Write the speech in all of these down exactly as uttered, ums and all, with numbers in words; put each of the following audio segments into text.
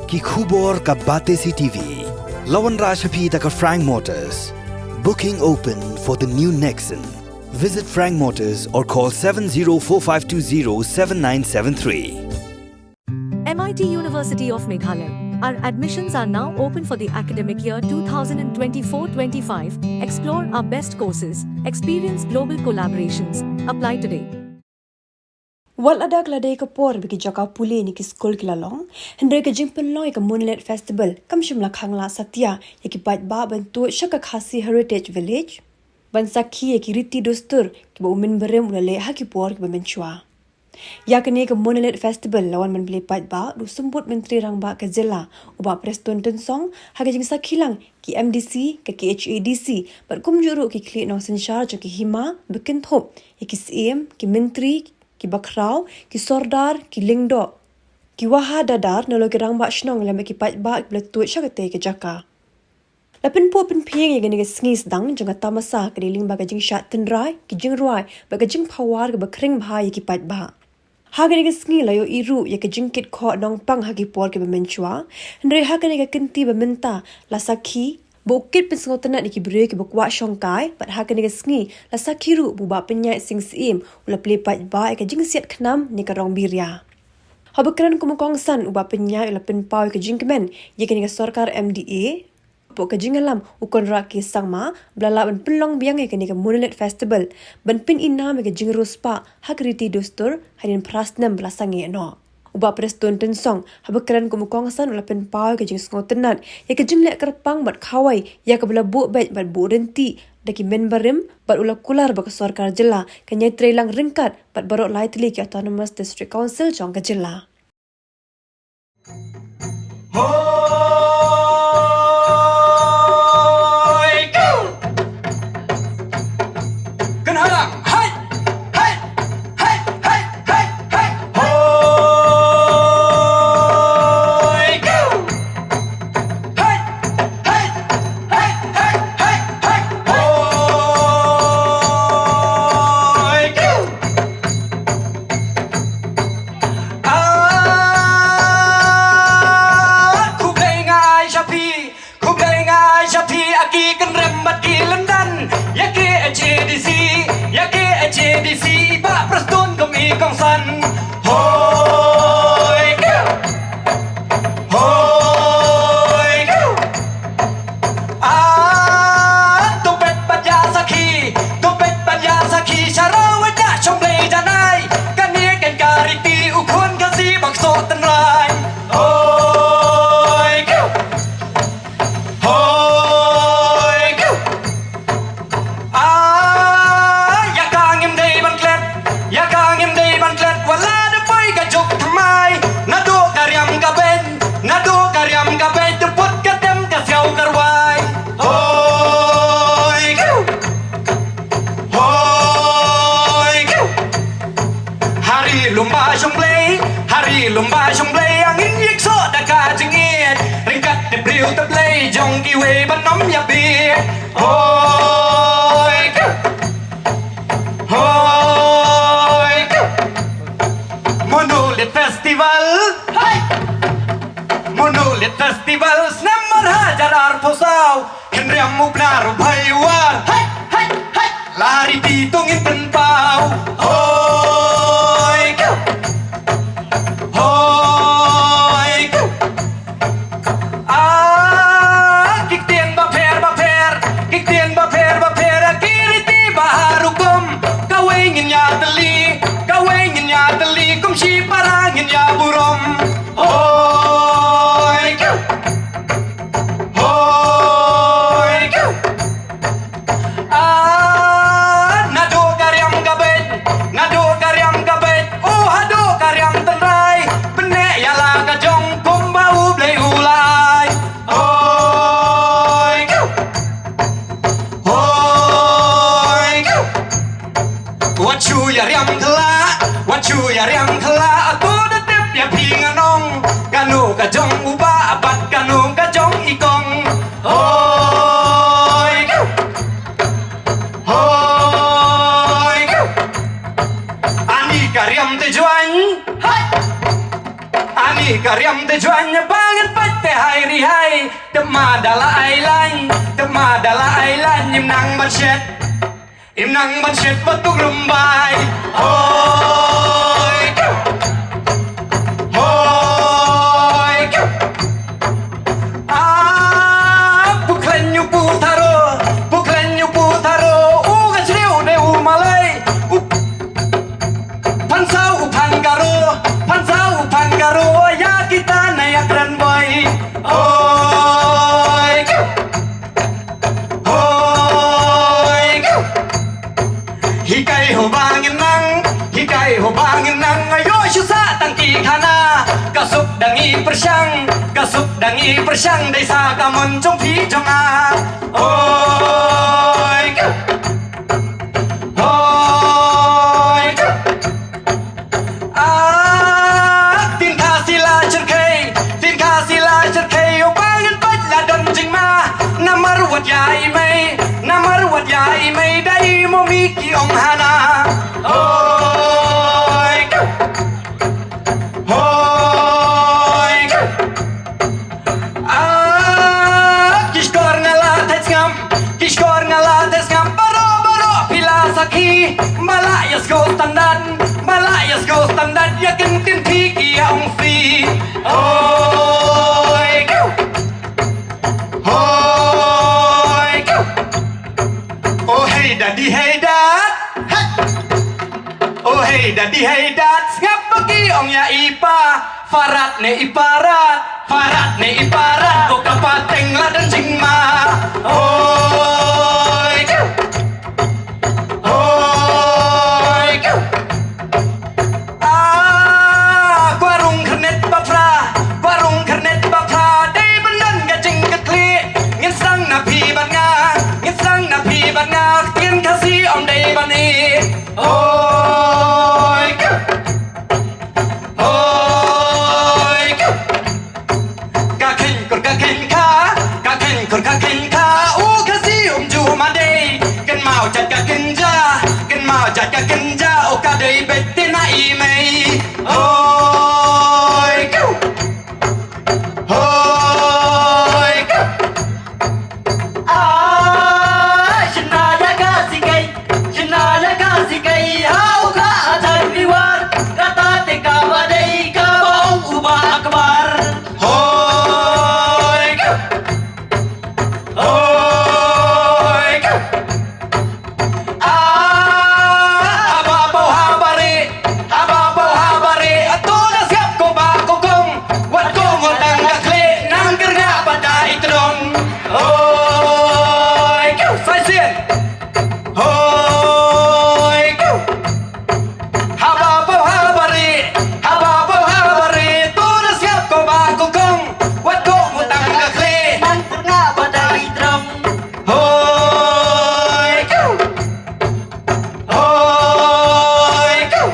Ki khubor ka Batesi T V. La wanrah sha phi da ka Frank Motors. Booking open for the new Nexon. Visit Frank Motors or call seven zero four five two zero seven nine seven three. M I T University of Meghalaya. Our admissions are now open for the academic year two thousand twenty-four twenty-five. Explore our best courses, experience global collaborations. Apply today. Wat lada ka la dei ka por ba ki jaka pule ne ki skul ki la long, hynrei ka jingpynlong ïa ka Monolith Festival kam shym la khang la satia ïa ki paidbah ban tuid sha ka Khasi Heritage Village ban sakhi ïa ki riti dustur kiba u mynbarim u la leh ha ki por kiba mynshuwa. Ïa kane ka Monolith Festival la wan ban plie paidbah da u Symbud Myntri Rangbah ka jylla, u Bah Prestone Tynsong, ha ka jingsakhi lang ki M D C, ka K H A D C, bad kumjuh ruh ki khlieh nongsynshar jong ki hima ba kynthup ïa ki syiem, ki myntri, ki bakhraw, ki sordar, ki lyngdoh, ki wahadadar, nalor ki rangbah shnong lem bad ki paidbah kiba la tuid sha katei ka jaka. La pynpoh pynphieng ïa kane ka sngi sdang jong ka tamasa ka dei lyngba ka jingshad tynrai, ki jingrwai bad ka jingphawar kaba khring bha ïa ki paidbah. Ha kane ka sngi la ïohi ruh ïa ka jingkit khoh nongpang ha ki por kiba mynshuwa, hynrei ha kane ka kynti ba mynta la sakhi ba u kit pynsngewtynnad ïa ki briew kiba kwah shongkai, bad ha kane ka sngi la sakhi ruh ba u Bah Pynïaid Sing Syiem u la plie paidbah ïa ka jingsiat khnam ne ka rong biria. Haba kren kum u kongsan, u Bah Pynïaid u la pynpaw ïa ka jingkmen ïa kane ka sorkar M D A hapoh ka jingïalam u Conrad K Sangma ba la lah ban pynlong biang ïa kane ka Monolith Festival ban pyni nam ïa ka jingriewspah ha ka riti dustur hadien phra snem ba la sangeh noh. U Bah Prestone Tynsong, haba kren kum u kongsan, u la pynpaw ïa ka jingsngewtynnad ïa ka jingleh kyrpang bad khawai ïa kaba la buh beit bad buh ryntih da ki mynbarim, bad u la kular ba ka sorkar jylla kan ïai trei lang ryngkat bad baroh lai tylli ki Autonomous District Council jong ka jylla. Hoi, go! Kynhalang, hai, hai, hai, hai, hai, hai. Hoi, go! Hai, hai, hai, hai, hai, hai. Hoi, go! Ah, khublei nga ai sha phi, khublei nga ai sha phi, a ki kynrem bad ki lyndan, ïa ki H A D C, ïa ki H A D C, Bah Prestone kum i kongsan. Hoi, go! Hoi, go! Ah, to peit bad ïa sakhi, to peit bad ïa sakhi, sha raw ïa shong Blei janai. Kane kan ka riti u khun Khasi ba ksoh tynrai. Hoi, go! Hoi, go! Ah, ïa ka ngim dei ban klet, ïa ka ngim dei ban klet, wat la da poi ka juk thymmai. Naduh ka riam ka beiñ, naduh ka riam ka beiñ, to put ka tem ka siaw ka rwai. Hoi, go! Hoi, go! Ha ri lum ba shong Blei, ha ri lum ba shong Blei, ngin ïaksoh da ka jingïeit, ryngkat te briew te Blei jong kiwei ban ym ïa bieit. Hoi, go! Hoi, go! Monolith Festival. Hai! Monolith Festival snem ar hajar arphew saw. Hynriam u Bnai u Bhoi u War. Hai, hai, hai! La riti to ngin pynpaw. Hoi, go! Hoi, go! Ah, ki ktien bapher bapher, ki ktien bapher bapher, ki riti ba har hukum. Kawei ngin ïa tylli, kawei ngin ïa tylli, kum shipara ngin ïa burom. Hoi, go! Hoi, go! Ah, naduh ka riam ka beit, naduh ka riam ka beit, oh, haduh ka riam tynrai. Pynneh ïa la ka jong kumba U Blei Te juan ïa ba ngin peit te hai ri hai. Te ma da la ai lain, te ma da la ai lain, im nang ban shet. Im nang ban shet ba tuk lum bai. Hoi. Hoi. Ah, pu khlaiñ u pu tharo, pu khlaiñ u pu tharo, u ga jriu de u malai. U phan saw u phan garo, phan saw u phan garo, ïa kita na ïa kren bai. Hoi. Hoi. Hikai ho ba ngin nang, hikai ho ba ngin nang, ayo shu sa tang ki khana. Ka suk dang i pyrshang, ka suk dang i pyrshang, dei sa ka mon jong phi jong nga. Hoi. Hoi. Ah, tin kha sila cherkhei, tin kha sila cherkhei, u ba ngin peit la don jingma. Namar wat ïa i mei, namar wat ïa i mei, dei mo mi ki ong hana. Hoi. Hoi. Ah, ki shkor nga la thait sngap, ki shkor nga la thait sngap, baroh baroh phi la sakhi, ba la ïa sngewthuh standard, ba la ïa sngewthuh standard, ïa kin kin phi ki ïa ong phi. Hoi. Hoi. Oh hey daddy, hey dad. Hey. Oh hey daddy, hey dad, sngap ba ki ong ïa i pa. Farat ne i parat, farat ne i parat, ko ka pateng la don jingma. Hoi. Hoi. Ah, kwah rung khyrnit ba phra, kwah rung khyrnit ba phra, dei ban don ka jingkitkhlieh. Ngin sdang na phi bad nga, ngin sdang na phi bad nga, ktien Khasi ym dei ban ïeh. Hoi. Hoi. Ka kheiñ kur ka kheiñ kha, ka kheiñ kur ka kheiñ kha, u Khasi um ju ma dei. Kynmaw jait ka kynja, kynmaw jait ka kynja, u ka dei beit te na i mei. Hoi. Hoi. Ah, shna la ka sikai, shna la ka sikai, ha u ka ajar riwar, kata te ka ba dei ka ba ong u ba akbar. Hoi. Hoi. Ah, haba paw haba rieh, haba paw haba rieh, ato na siap ko ba ko kong, wat ko ngot tang ka khlieh, nang kyrngah ba dei tdong. Hoi, kiu, sai sien. Hoi, kiu. Haba paw haba rieh, haba paw haba rieh, to na siap ko ba ko kong, wat ko ngot tang ka khlieh, nang kyrngah ba dei tdong. Hoi, kiu. Hoi, kiu.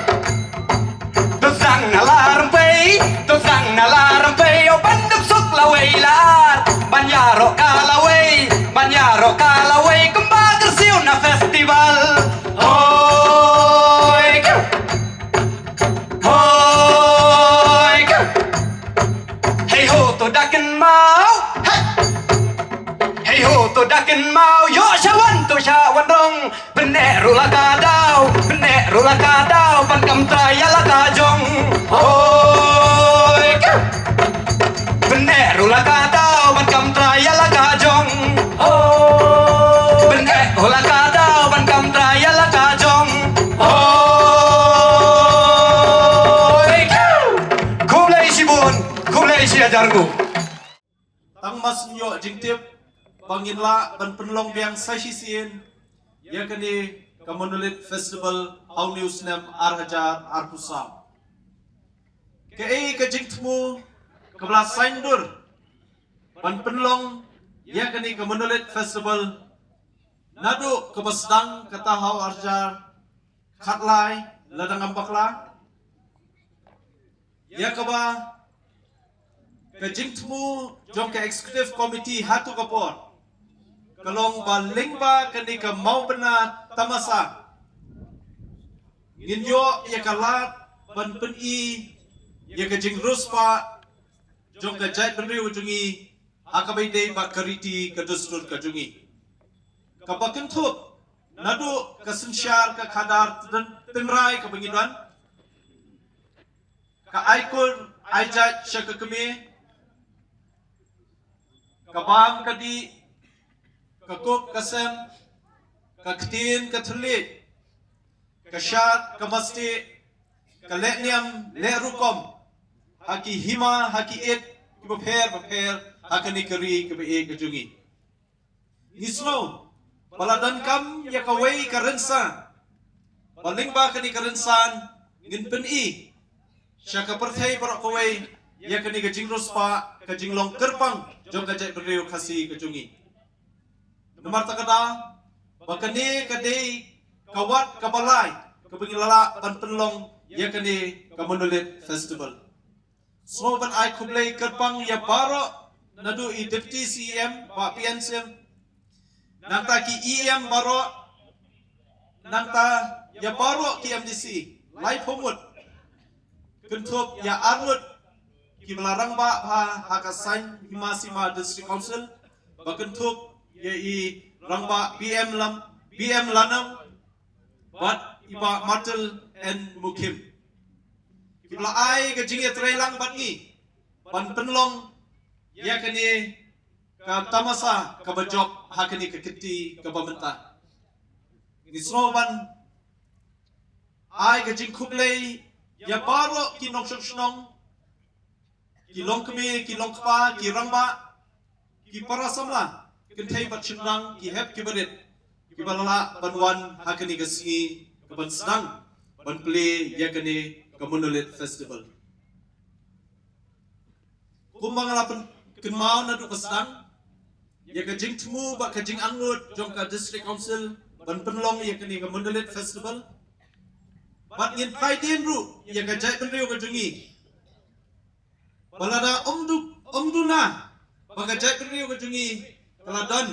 To sang na la rympei, to sang na la rympei, o ban duk suk lawei la. Ban ïaroh ka lawei, ban ïaroh ka lawei, kumba kyrsiew na festival. Hoi, kiu. Hoi, kiu. Hei ho to da kynmaw. Hei. Hei ho to da kynmaw. Ïoh sha wan to sha wan rong. Pyneh ruh la ka daw. Pyneh ruh la ka daw. Ban kam trai ïa la ka jong. Hoi, kiu. Pyneh ruh la ka daw. Ban kam trai ïa la ka jong. Hoi. Pyneh ruh la ka daw. Ban kam trai ïa la ka jong. Hoi, kiu. Khublei shibun. Khublei shi hajar nguh. Tang ba sngewthuh jingtip ba ngin lah ban pynlong biang sa shisien ïa kane ka Monolith Festival ha une u snem ar hajar arphew saw. Kaei ka jingthmu kaba la saiñdur ban pynlong ïa kane ka Monolith Festival naduh kaba sdang kata ha u ar hajar khatlai lada ngam bakla. Ïa kaba ka jingthmu jong ka executive committee ha tu ka por ka long ba lyngba kane ka Mawbynna Tamasa ngin ïoh ïa ka lad ban pyni ïa ka jingriewspah jong ka jaitbynriew jong ngi ha kaba ïadei bad ka riti ka dustur ka jong ngi. Kaba kynthup naduh ka synshar ka khadar tynrai kaba ngi don, ka ai kur ai jait sha ka kmie, ka bam ka dih, ka kup ka sem, ka ktien ka thylliej, ka shad ka mastieh, ka leh niam leh rukom ha ki hima ha ki ïit kiba pher ba pher ha kane ka ri kaba ïeit ka jong ngi. Ngi sngew ba la donkam ïa kawei ka rynsan ba lyngba kane ka rynsan ngin pyni sha ka pyrthei baroh kawei ïa kane ka jingriewspah, ka jinglong kyrpang jong ka jaitbynriew Khasi ka jong ngi. Namar kata ka daw ba kane ka dei ka wat kaba lai kaba ngi la lah ban pynlong ïa kane ka Monolith Festival. Sngew ban ai khublei kyrpang ïa baroh, naduh i Deputy C E M, Bah P N Syiem, nangta ki E M baroh, nangta ïa baroh ki M D C, laiphew ngut, kynthup ïa arngut kiba la rangbah bha ha ka saiñ hima sima District Council, ba kynthup ïa i rangbah B M Lam, B M Lanam, bad i Bah Martel N Mukhim, kiba la ai ka jingïatreilang bad ngi ban pynlong ïa kane ka tamasa kaba jop ha kane ka kynti kaba mynta. Ngi sngew ban ai ka jingkhublei ïa baroh ki nongshong shnong, ki longkmie, ki longkpa, ki rangbah, ki para samla, kynthei bad shynrang, ki hep ki barit, kiba la lah ban wan ha kane ka sngi kaban sdang ban plie ïa kane ka Monolith Festival. Kumba nga la pynkynmaw naduh ka sdang, ïa ka jingthmu bad ka jingangnud jong ka District Council ban pynlong ïa kane ka Monolith Festival. Bad ngin phai dien ruh ïa ka jaitbynriew ka jong ngi ba lada ym du, ym duna ba ka jaitbynriew ka jong ngi ka la don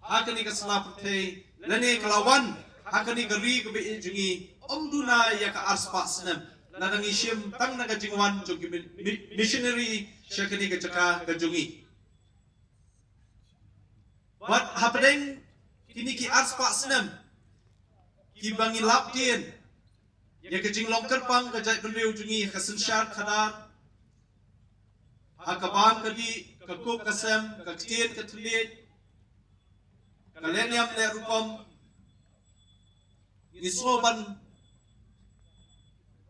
ha kane ka sla pyrthei lane ka la wan ha kane ka ri kaba ïeit jong ngi, ym duna ïa ka arspah snem, lada ngi shim tang na ka jingwan jong ki mi-, mi-, missionary sha kane ka jaka ka jong ngi. Bad hapdeng kine ki arspah snem kiba ngi lap dien ïa ka jinglong kyrpang ka jaitbynriew jong ngi ha ka synshar khadar, ha ka bam ka dih, ka kup ka sem, ka ktien ka thylliej, ka leh niam leh rukom, ngi sngew ban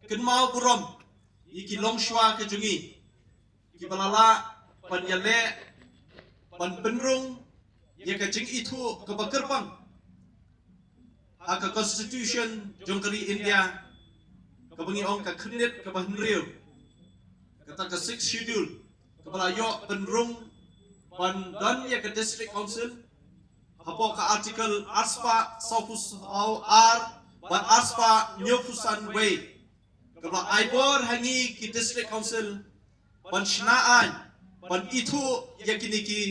kynmaw burom ïa ki longshuwa ka jong ngi kiba la lah ban ïaleh ban pynrung ïa ka jingithuh kaba kyrpang ha ka Constitution jong ka ri India, kaba ngi ong ka khyrnit kaba hynriew, kata ka Sixth Schedule, kaba la ïoh pynrung ban don ïa ka District Council hapoh ka Article arspah sawphew saw ar bad arspah hynñiewphew san wei, kaba la ai bor ha ngi ki District Council ban shna aiñ, ban ithuh ïa kine ki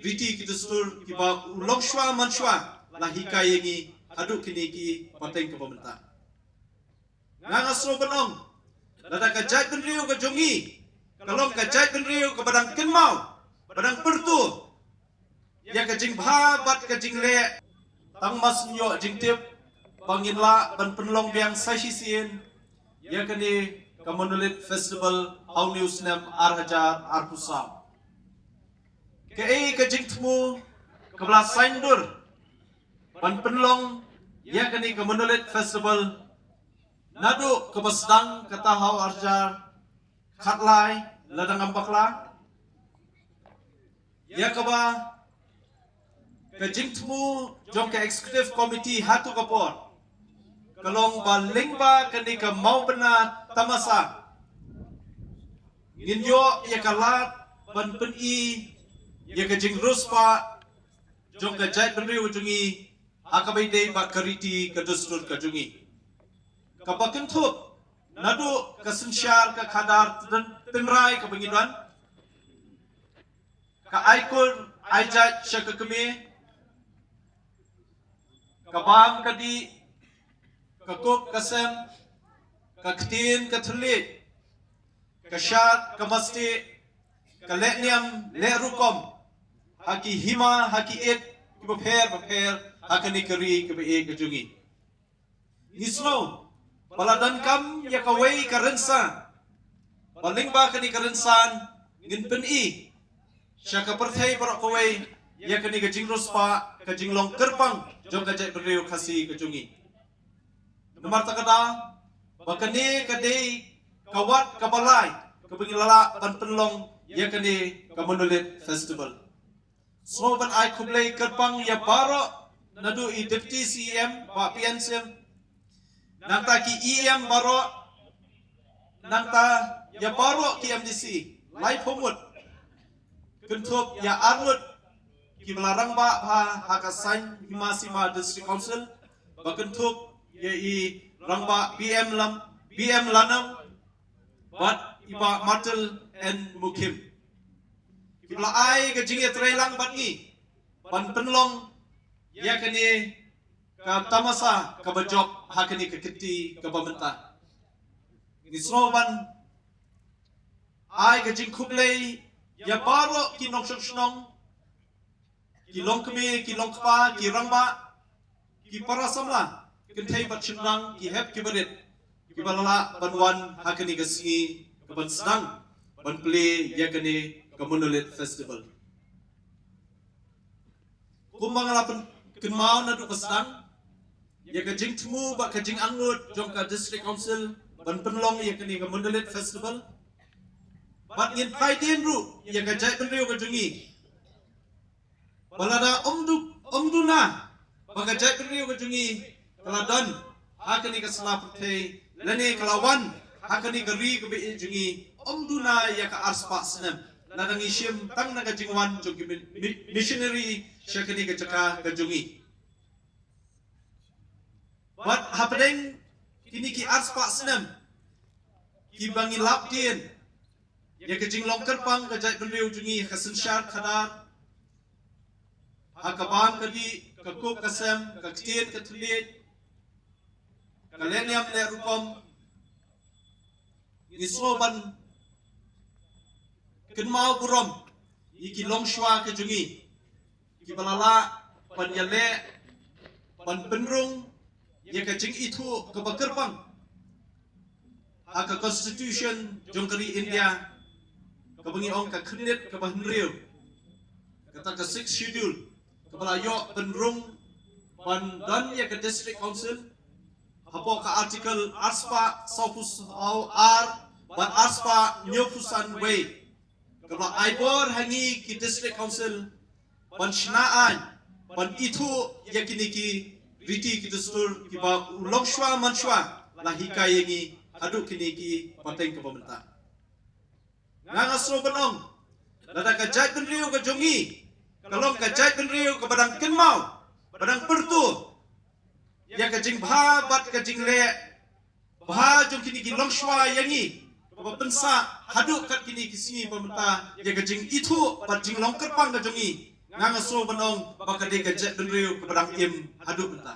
riti ki dustur kiba u longshuwa manshuwa la hikai ïa ngi haduh kine ki pateng kaba mynta. Nga nga sngew ban ong, lada ka jaitbynriew ka jong ngi ka long ka jaitbynriew kaba dang kynmaw, ba dang pyrto ïa ka jingbha bad ka jingleh, tang ba ngin ïoh jingtip ba ngin lah ban pynlong biang sa shisien ïa kane ka Monolith Festival ha une u snem ar hajar arphew saw. Kaei ka jingthmu kaba la saiñdur ban pynlong ïa kane ka Monolith Festival naduh kaba sdang kata ha u ar hajar khatlai, lada ngam bakla? Ïa kaba ka jingthmu jong ka Executive Committee ha tu ka por ka long ba lyngba kane ka mawbynna tamasa ngin ïoh ïa ka lad ban pyni ïa ka jingriewspah jong ka jaitbynriew jong ngi ha kaba ïadei bad ka riti ka dustur ka jong ngi, kaba kynthup naduh ka synshar ka khadar tynrai kaba ngi don, ka ai kur ai jait sha ka kmie, ka bam ka dih, ka kup ka sem, ka ktien ka thylliej, ka shad ka mastieh, ka leh niam leh rukom ha ki hima, ha ki ïit kiba pher bapher ha kane ka ri kaba ïeit ka jong ngi. Ngi sngew ba la donkam ïa kawei ka rynsan ba lyngba kane ka rynsan ngin pyni sha ka pyrthei baroh kawei ïa kane ka jingriewspah, ka jinglong kyrpang jong ka jaitbynriew Khasi ka jong ngi. Namar kata ka daw ba kane ka dei ka wat kaba lai kaba ngi la lah ban pynlong ïa kane ka Monolith Festival. Sngew ban ai khublei kyrpang ïa baroh, naduh i Deputy C E M, Bah P N Syiem, nangta ki E M baroh, nangta ïa baroh ki M D C laiphew ngut, kynthup ïa arngut kiba la rangbah bha ha ka Saiñ Hima Sima District Council, ba kynthup ïa i rangbah B M Lam, B M Lanong, bad i Bah Martel N Mukhim, kiba la ai ka jingïatreilang bad ngi ban pynlong ïa kane ka tamasa kaba jop ha kane ka kti kaba mynta. Ngi sngew ban ai ka jingkhublei ïa baroh ki nongshong shnong, ki longkmie, ki longkpa, ki rangbah, ki para samla, kynthei bad shynrang, ki hep ki barit, kiba la lah ban wan ha kane ka sngi kaban sdang ban plie ïa kane ka Monolith Festival. Kumba nga la pynkynmaw naduh ba sdang, ïa ka jingthmu bad ka jingangnud jong ka District Council ban pynlong ïa kane ka Monolith Festival. Bad ngin phai dien ruh ïa ka jaitbynriew ka jong ngi ba lada ym du, ym duna ba ka jaitbynriew ka jong ngi ka la don ha kane ka sla pyrthei lane ka la wan ha kane ka ri kaba ïeit jong ngi, ym duna ïa ka arspah snem, lada ngi shim tang na ka jingwan jong ki mi-, mi-, missionary sha kane ka jaka ka jong ngi. Bad hapdeng kine ki arspah snem kiba ngi lap dien ïa ka jinglong kyrpang ka jaitbynriew jong ngi ha ka synshar khadar, ha ka bam ka dih, ka kup ka sem, ka ktien ka thylliej, ka leh niam leh rukom, ngi sngew ban kynmaw burom ïa ki longshuwa ka jong ngi kiba la lah ban ïaleh ban pynrung ïa ka jingithuh kaba kyrpang ha ka Constitution jong ka ri India, kaba ngi ong ka khyrnit kaba hynriew, kata ka Sixth Schedule, kaba la ïoh pynrung ban don ïa ka District Council hapoh ka Article arspah sawphew saw ar bad arspah hynñiewphew san wei, kaba la ai bor ha ngi ki District Council ban shna aiñ, ban ithuh ïa kine ki riti ki dustur kiba u longshuwa manshuwa la hikai ïa ngi haduh kine ki pateng kaba mynta. Nga nga sngew ban ong, lada ka jaitbynriew ka jong ngi ka long ka jaitbynriew kaba dang kynmaw, ba dang pyrto ïa ka jingbha bad ka jingleh bha jong kine ki longshuwa ïa ngi, kaba pynsah haduh kat kine ki sngi ba mynta ïa ka jingithuh bad jinglong kyrpang ka jong ngi, nga nga sngew ban ong ba ka dei ka jaitbynriew kaba dang im haduh mynta.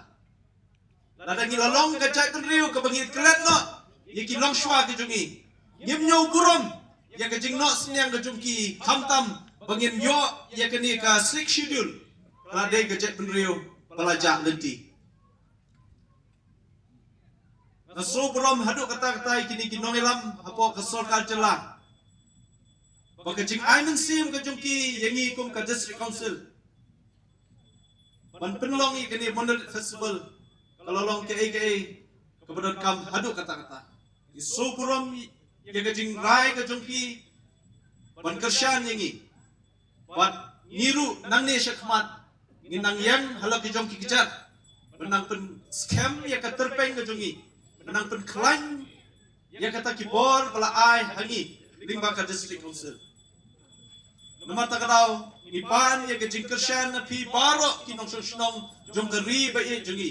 Lada ngi la long ka jaitbynriew kaba ngi klet noh ïa ki longshuwa ki jong ngi, ngim ñiew burom ïa ka jingnoh synñiang ka jong ki, khamtam ba ngin ïoh ïa kane ka Sixth Schedule, ka la dei ka jaitbynriew ba la jah lynti. Nga sngew burom haduh katta katta ïa kine ki nongïalam hapoh ka sorkar jylla ba ka jingai mynsiem ka jong ki ïa ngi kum ka District Council ban pynlong ïa kane Monolith Festival ka la long kaei kaei kaba donkam haduh katta katta. Ngi sngew burom ïa ka jingrai ka jong ki ban kyrshan ïa ngi. Bad ngi ruh nangne shakhmat ngin nang ïeng halor ki jong ki kjat ban nang pynskhem ïa ka tyrpeng ka jong ngi, ban nang pynkhlaiñ ïa kata ki bor ba la ai ha ngi lyngba ka District Council. Namar kata ka daw ngi pan ïa ka jingkyrshan na phi baroh ki nongshong shnong jong ka ri ba ïeit jong ngi,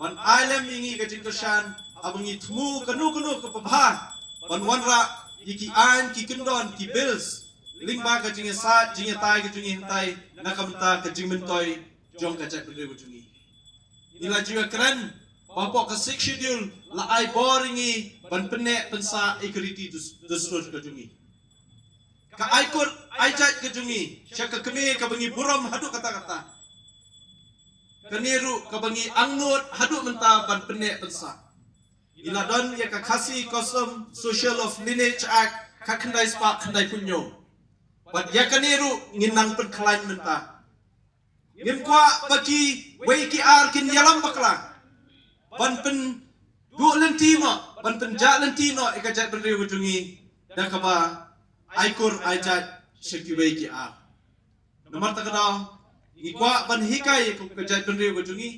ban ai lem ïa ngi ka jingkyrshan haba ngi thmu kano kano kaba bha ban wanrah ïa ki aiñ ki kyndon ki bills lyngba ka jingïasaid jingïatai ka jong ngi hangtai na ka bynta ka jingmyntoi jong ka jaitbynriew ka jong ngi. Ngi la ju ïakren ba hapoh ka Sixth Schedule la ai bor ïa ngi ban pynneh pynsah ïa ka riti dus-, dustur ka jong ngi. Ka ai kur ai jait ka jong ngi sha ka kmie kaba ngi burom haduh katta katta. Kane ruh kaba ngi angnud haduh mynta ban pynneh pynsah. Ngi la don ïa ka Khasi Custom Social of Lineage Act khatkhyndai spah khyndaiphew hynñiew. Bad ïa kane ruh ngin nang pynkhlaiñ mynta. Ngim kwah ba kiwei ki ar kin ïalam bakla ban pynduh lynti noh, ban pynjah lynti noh ïa ka jaitbynriew ka jong ngi da kaba ai kur ai jait sha kiwei ki ar. Namar kata ka daw ngi kwah ban hikai ïa ka jaitbynriew ka jong ngi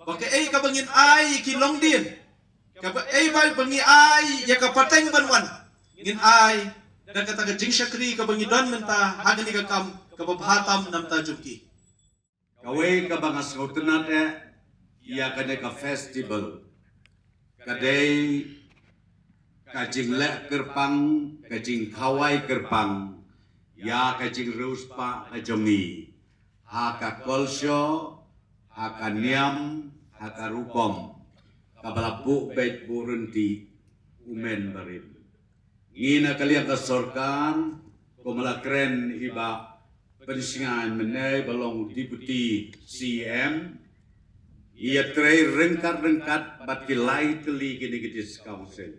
ba kaei kaba ngin ai ïa ki longdien, kaba ei ba ba ngi ai ïa ka pateng ban wan, ngin ai da kata ka jingshakri kaba ngi don mynta ha kane ka kam kaba bha tam na bynta jong ki. Kawei kaba nga sngewtynnat eh ïa kane ka festival ka dei ka jingleh kyrpang, ka jingkhawai kyrpang ïa ka jingriewspah ka jong ngi ha ka culture, ha ka niam, ha ka rukom kaba la buh beit buh ryntih u men barim. Ngi na ka liang ka sorkar, kum la kren i Bah Pynsngew mynne ba long Deputy C E M, ïatrei ryngkat ryngkat bad ki lai tylli kine ki District Council.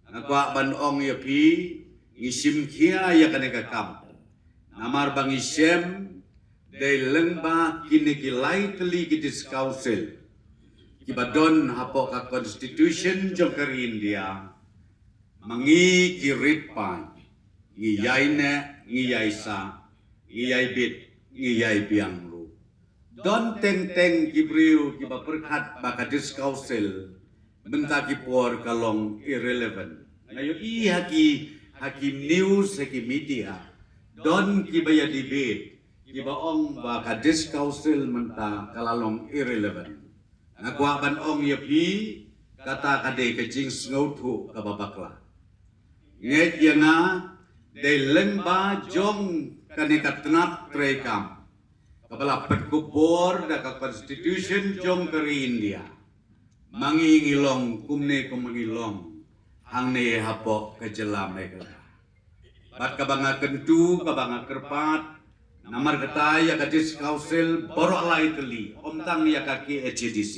Nga kwah ban ong ïa phi, ngi shim khia ïa kane ka kam. Namar ba ngi shem dei lyngba kine ki lai tylli ki District Council kiba don hapoh ka Constitution jong ka ri India. Ma ngi ki rit paid, ngi ïai neh, ngi ïai sah, ngi ïai bit, ngi ïai biang ruh. Don teng teng ki briew kiba pyrkhat ba ka District Council mynta ki por ka long irrelevant. Nga ïohi ha ki, ha ki news, ha ki media, don kiba ïa debate, kiba ong ba ka District Council mynta ka la long irrelevant. Nga kwah ban ong ïa phi, kata ka dei ka jingsngewthuh kaba bakla. Ngeit ïa nga, dei lyngba jong kane ka tnat treikam kaba la pynkupbor da ka Constitution jong ka ri India, ma ngi ngi long kumne kum ma ngi long hangne hapoh ka jylla Meghalaya. Bad kaba nga kyntu, kaba nga kyrpad, namar kata ïa ka District Council baroh lai tylli, ym tang ïa ka K H A D C,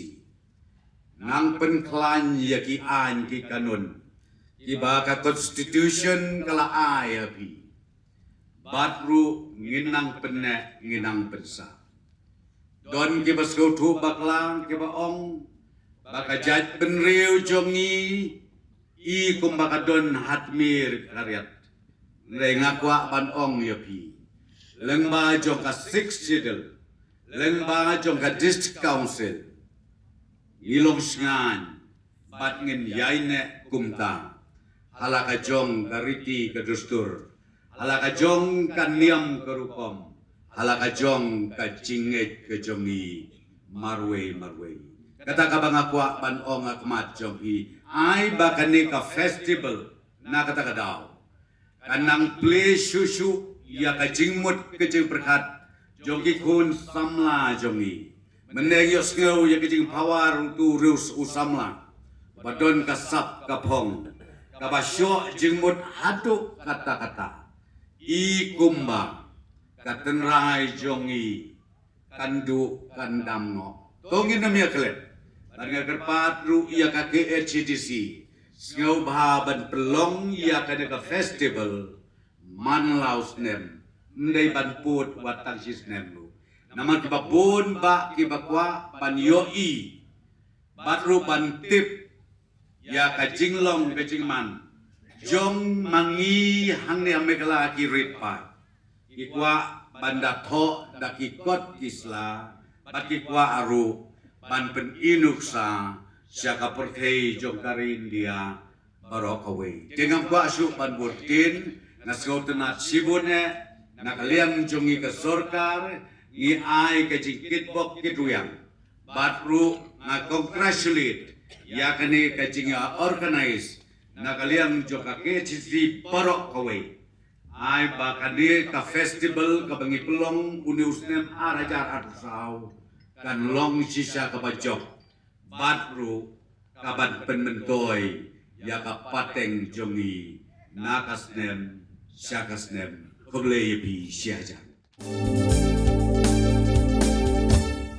nang pynkhlaiñ ïa ki aiñ ki kanun kiba ka Constitution ka la ai ha phi. Bad ruh ngin nang pynneh, ngin nang pynsah. Don kiba sngewthuh bakla, kiba ong ba ka jaitbynriew jong ngi i kumba ka don ha tmier khariat. Hynrei nga kwah ban ong ïa phi, lyngba jong ka Sixth Schedule, lyngba jong ka District Council, ngi long shngaiñ bad ngin ïai neh kumta ha la ka jong ka riti ka dustur, ha la ka jong ka niam ka rukom, ha la ka jong ka jingngeit ka jong ngi marwei marwei. Kata kaba nga kwah ban ong ha khmat jong phi, ai ba kane ka festival na kata ka daw ka nang plie shuh shuh ïa ka jingmut ka jingpyrkhat jong ki khun samla jong ngi. Mynne ngi ïohsngew ïa ka jingpawa utu u riew u samla ba don ka sap ka phong kaba shoh jingmut haduh katta katta. I kumba ka tynrai jong ngi kan duh kan dam noh. To ngin ym ïa klet. Bad nga kyrpad ruh ïa ka K H A D C, sngewbha ban pynlong ïa kane ka festival man la u snem, ym dei ban pud wat tang shi snem ruh. Namar kiba bun bah kiba kwah ban ïohi bad ruh ban tip ïa ka jinglong ka jingman jong ma ngi hangne ha Meghalaya ki rit paid. Ki kwah ban da thoh da ki kot ki sla bad ki kwah ruh ban pyni nuksa sha ka pyrthei jong ka ri India baroh kawei. Te ngam kwah shuh ban bun ktien, nga sngewtynnat shibun eh, na ka liang jong ngi ka sorkar ngi ai ka jingkitbok kitrwiang. Bad ruh nga congratulate ïa kane ka jingorganize na ka liang jong ka K H A D C baroh kawei. Ai ba kane ka festival kaba ngi pynlong une u snem ar hajar arphew saw kan long shisha kaba jop bad ruh kaban pynmyntoi ïa ka pateng jong ngi na ka snem sha ka snem. Khublei ïa phi shihajar.